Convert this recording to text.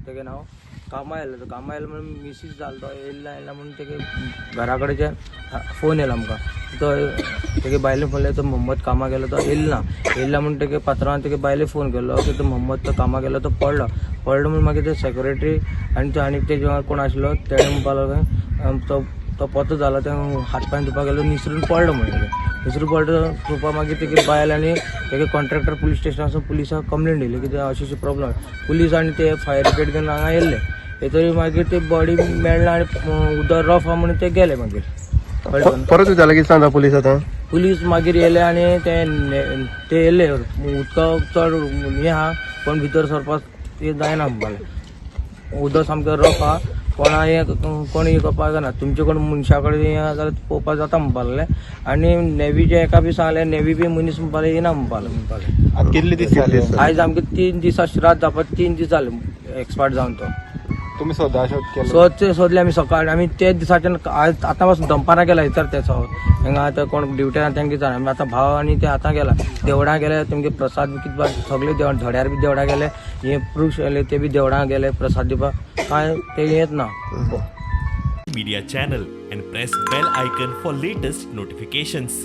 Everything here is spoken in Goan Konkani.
तेगे नांव कामा येयलो तो कामा येयलो म्हणून मिसीस जालो तो येयला येयला म्हणून तेगे घरा कडेच्यान फोन येयलो आमकां. तो तेगे बायले फोन तो मोहम्मद कामा गेलो तो येयलो ना. येयला म्हणून तेगे पात्रांवान तेगे बायले फोन केलो की तो मोहम्मद तो कामा गेलो तो पडलो पडलो म्हणून मागीर ते सेक्रेटरी आनी तो आनी तेजे कोण आशिल्लो तेणें म्हणपाक लागलो तो तो पोतो जालो ते हात पांय धुवपाक गेलो निसरून पडलो म्हणून निसरून पडलो धुवपाक मागीर तेगे बायल आनी तेगे कॉन्ट्रॅक्टर पुलीस स्टेशनासून पुलिसाक कंप्लेन दिली की ते अशी अशी प्रॉब्लम. पुलीस आनी ते फायर ब्रिगेड घेवन हांगा येयल्ले येतरी मागीर ते बॉडी मेळना आनी उदक रफ आहा म्हणून ते गेले मागीर. कळ्ळें? परत विचारलं की सांगा पुलीस आता. पुलीस मागीर येयले आनी ते ते येयले उदक चड हें आहा कोण भितर सरपाक ते जायना म्हणपाक उदक सामकें रफ आहा कोणा हें कोण हें करपाक जायना तुमचे कोण मनशा कडेन हें आहा जाल्यार पळोवपाक जाता म्हणपाक लागले आनी नेवीचे एका बी सांगलें नेवी बी मनीस म्हणपाक येयना म्हणपाक लागले. आता कितले दीस जाले? आयज आमकां 3 दिसां श्राद्ध जावपाक 3 दीस जाले एक्सपायर जावन तो. तुम्ही स्वतः शोध केलो? सोदचे सोदले आमी सकाळी आमी ते दिसाच्यान आज आतां पासून दनपारां गेला विचार ते हांगा आतां कोण ड्युटी आहा तांकां विचार. आमी आतां भाव आनी ते आतां गेला देवळां गेले तुमगे प्रसाद बी कितें सगळे देवळां धड्यार बी देवळां गेले हे पुरुष येयले ते बी देवळां गेले प्रसाद दिवपाक कांय ते येत ना. Media channel and press bell icon for latest notifications.